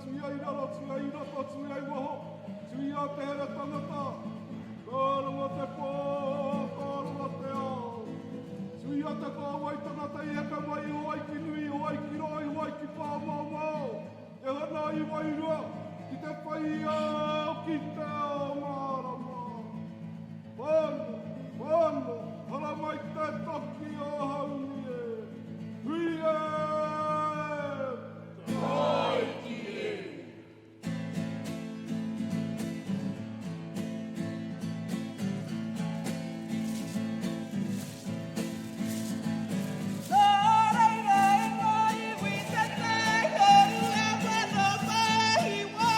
Tuia i raro, tuia i roto, tuia i waho, tuia te here tangata, ka rawa te pō, ka rawa te ao. Tuia te kāwai tangata i heke mai i Hawaiki nui, i Hawaiki roa, i Hawaiki pāmaomao, te hana i wairua, ki te whai ao, ki te ao mārama. Whano, whano, haramai te toki o Haumi e. Hui e! Tāiki e! Nō reira e ngā iwi te taihoru a Whangamaiwa.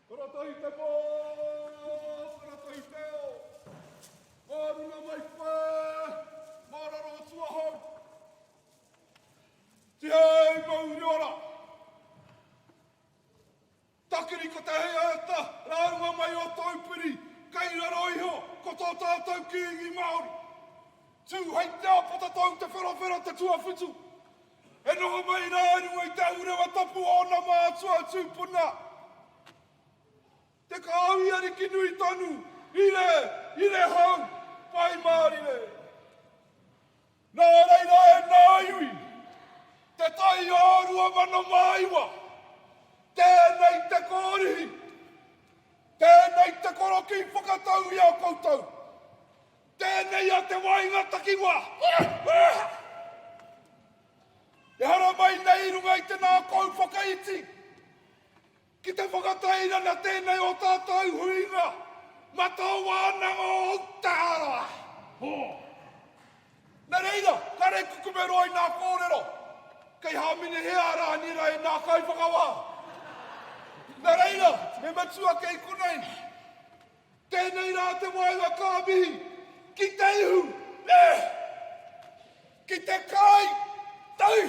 Karatahi te pō, karatahi te ao. Mā runga mai koe, mā raro atu ahau. Tihei mauri ora. Takiri ko te heiaeta, rā runga mai o Taupiri, kei raro iho ko tō tātou Kīngi Māori. Tū hei te ao potatau te wherowhero te tuawhitu. E noho mai rā i runga i te ahurewa tapu o ōna mātua tūpuna. Te kāhui ariki nui tonu, ire, ire hau, pai mārire. Nā reira e nā iwi, te tai o 2009, tēnei te kōrihi, tēnei te korokī whakatau i a koutou, Tēnei a te waenga takiwā. E haramai nei i runga i te ngākau whakaiti ki te whakatairana tēnei o tātou huinga mata wānanga o Aotearoa. Nā reira, kare kukume roa i nā kōrero, kei hāminehea a Rāniera e nā kaiwhakawā. Nā reira, he matua kei konei, Tēnei rā te waenga ka mihi ki te ihu, eh! Ki te kai, tau!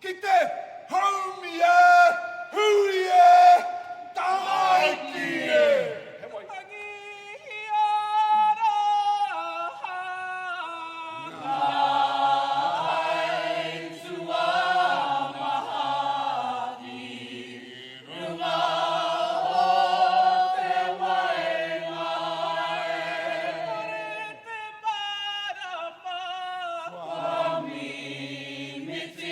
Ki te haumi e, hui e, tāiki e! He wai. Tangihia rā Ngā aituā maha i Runga o te waenga e. Kore te marama. Kua mimiti.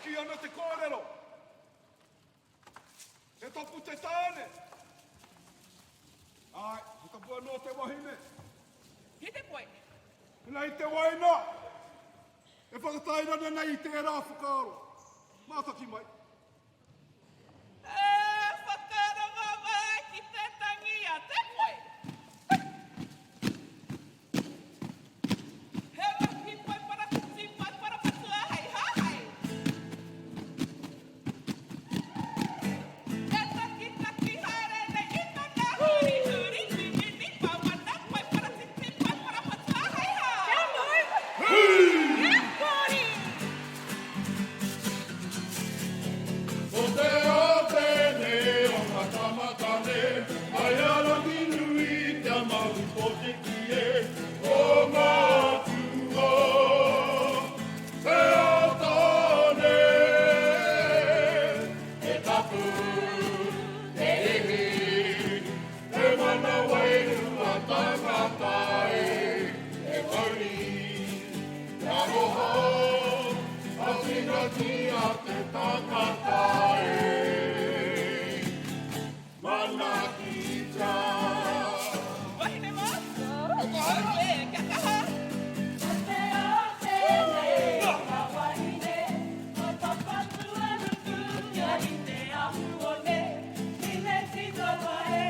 kī ana te kōrero, He tapu te tāne. Āe, he tapu anō te wahine. Ki te poi. Nei te waina e whakatairana nei i tērā whakaaro. Mātaki mai. E whakarongo mai ki te tangi a te poi. He mahi pai parawhiti, pai parapatua hei hahei. E takitaki haere nei i tana huri huri tīmini pawana pai paratiti pai parapatua hei hā. Kia moe! Kia kori! Ko te ao tēnei o ngā tama tāne, Hai a Ranginui kia mau potiki e, Ko Matua te ao tāne. Te tapu, te ihi, te mana wairua tangata e, Te mauri, te aroha, ka tinatia te tangata e. Manaakitia. Wahine mā, whakaaro e, kia kaha. Ko te ao tēnei o ngā wahine, ko Papatūānuku kia rite ahuone, hine titoa e.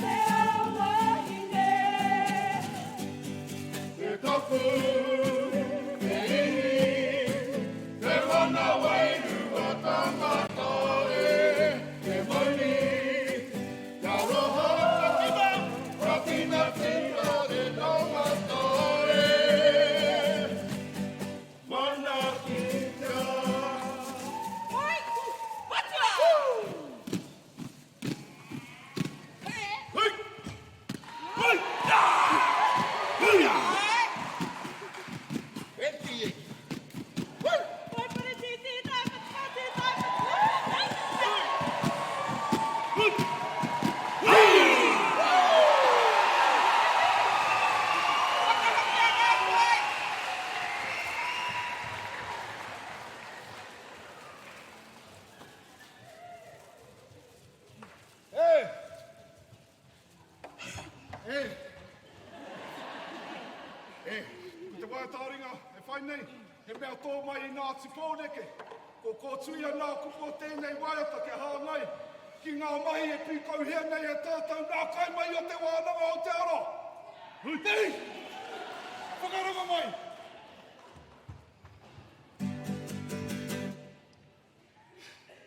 Te ao wahine. Te tapu, te ihi, te mana wairua tangata e, te mauri, te aroha, ka tinatina te tangata e. Manaakitia. Wai, matua! He. Hei! Hei! Hei! Wai paratiti, tai patati, tai patati. Whakahokia ngā koe! E! E! E! Ko te waiata-ringa e whai nei, he mea tō mai i Ngāti Pōneke. Ko kōtuia nā kupu o tēnei waiata kia hāngai ki ngā mahi e pīkauhia nei e tātou nā kai mai o Te Wānanga o Te Aro. Nei! Whakarongo mai!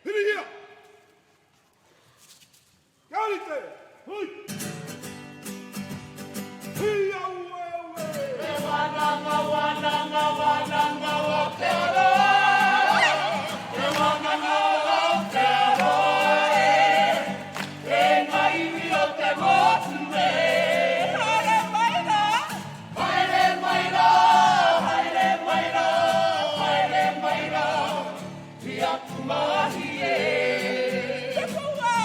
Hurihia! Kia rite! Hui! Hi aue aue! Te wānanga, wānanga, wānanga o Aotearoa. Te wānanga o Aotearoa e. E ngā iwi o te motu e. Haere mai rā! Haere mai rā, haere mai rā, haere mai rā, ki aku mahi e. Te pua!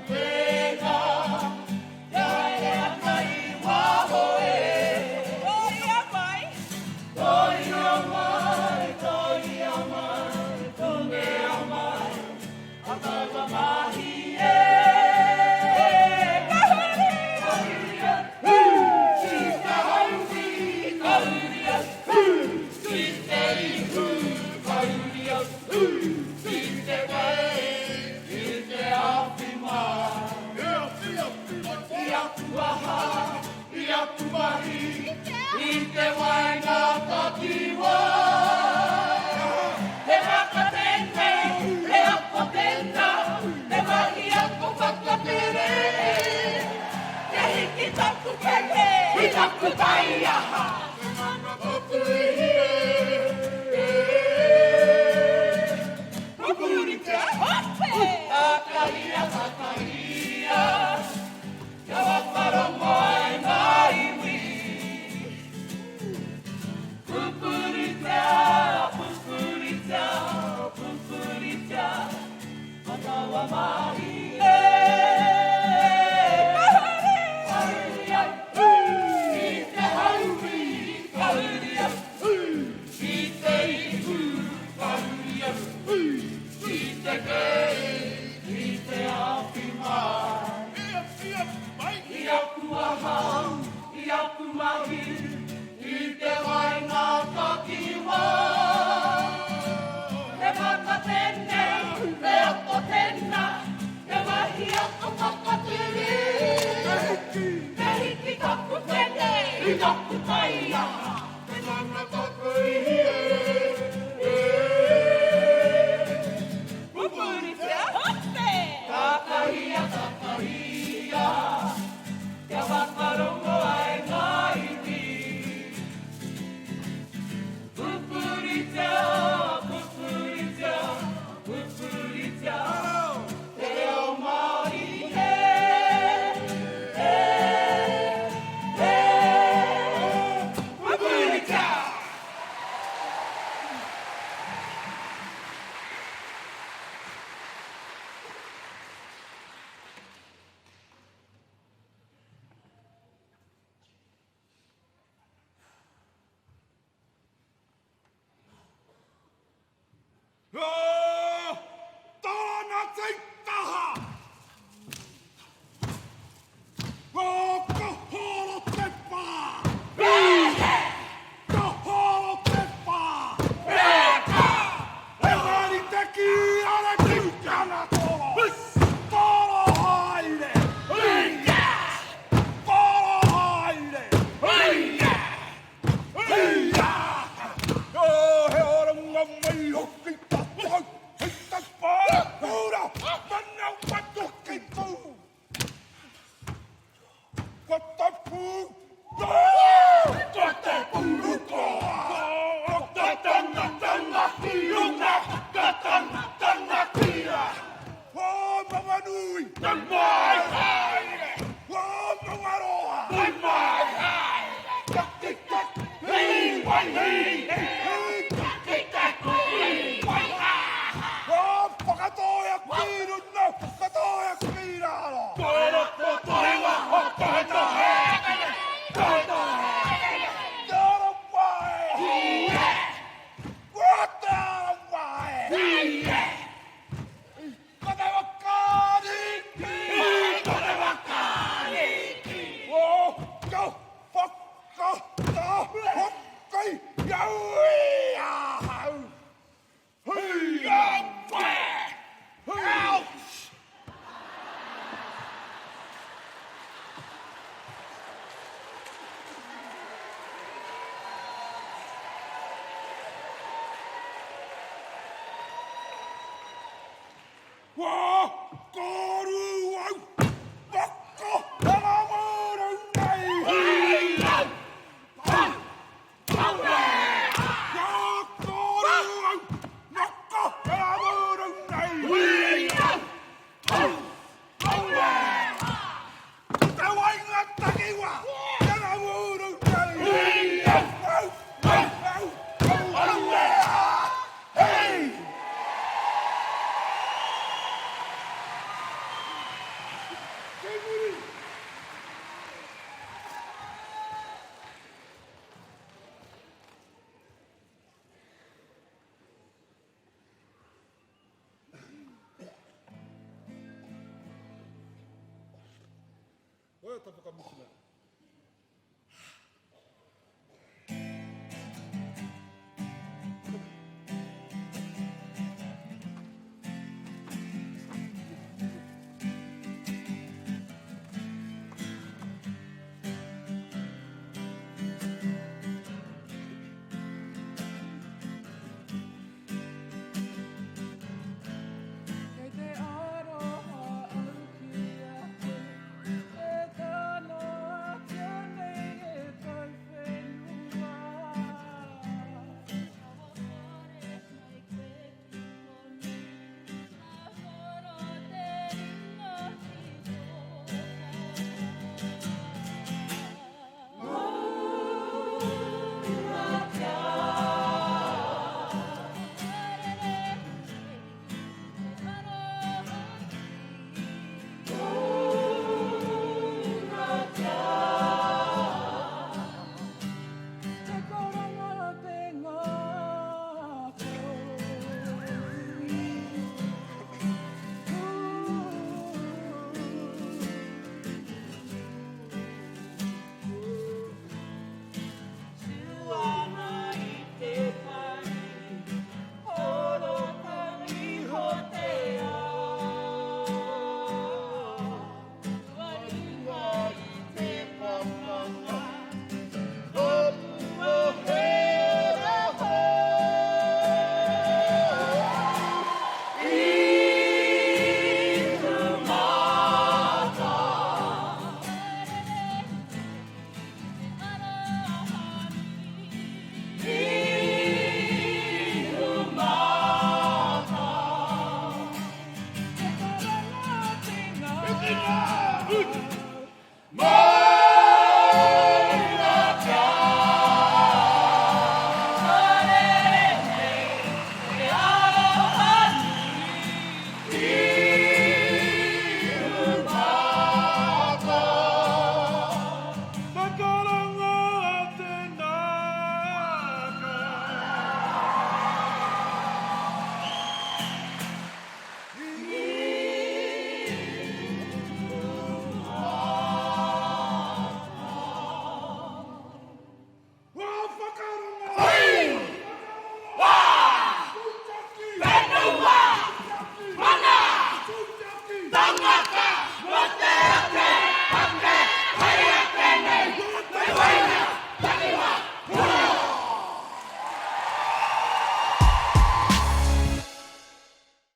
Tēnā, kia haere ana i waho e. Tōia mai! Tōia mai, tōia mai, tōnea mai, a taua mahi e. Ka huri! Ki te haumi, kauria, ki te ihu, kauria, ki te wai, ki te awhi mai. I aku aha, i aku mahi, i te waenga takiwā. He waka tēnei, he ako tēnā, he mahi ako whakatere. Kia hiki taku keke! I taku taiaha. Pupuritia, Ope! Tākahia, tākahia, kia whakarongo ai ngā iwi. Pupuritia, pupuritia, pupuritia, ko taua mahi e. Hauria, i te haumi, taku taiaha. Te mana taku ihi e, e. Pupuritia hote! Takahia, takahia, kia whakarongo ai ngā iwi. Pupuritia, pupuritia, pupuritia, te reo Māori e, e, e. Pupuritia! Tōna tītaha! Ka horo te pā! Ka horo te pā! He wāri te kī ara ki tana toro! Toro haere! Toro haere! He oranga mai hoki tātou hei te whākura manawa toki pū. Ko te pū, ko te pūrukoa, ko te tanga ki runga, ka tanga kia. O Maunganui, te mai haere, o Maungaroa, te mai haere, ka ki te hi wai hi, hi ka ki te hi wai ha. O whakatōia ki runga, whakatōia ki raro. Kōrero ko tohewa, ho tohe tohe, tohe tohe. Te ara wai. Ko te ara wai. Ko te whakariki. Ko te whakariki. O ka whakata hoki iau i ahau. Hui a wai. Ouch! Wa koru au, waka haramuru nei. Wa koru au, waka haramuru nei. Ko te wainga takiwa, te ramuru nei. Au, au, au, au, hei! Kei muri! Waiata whakamutunga.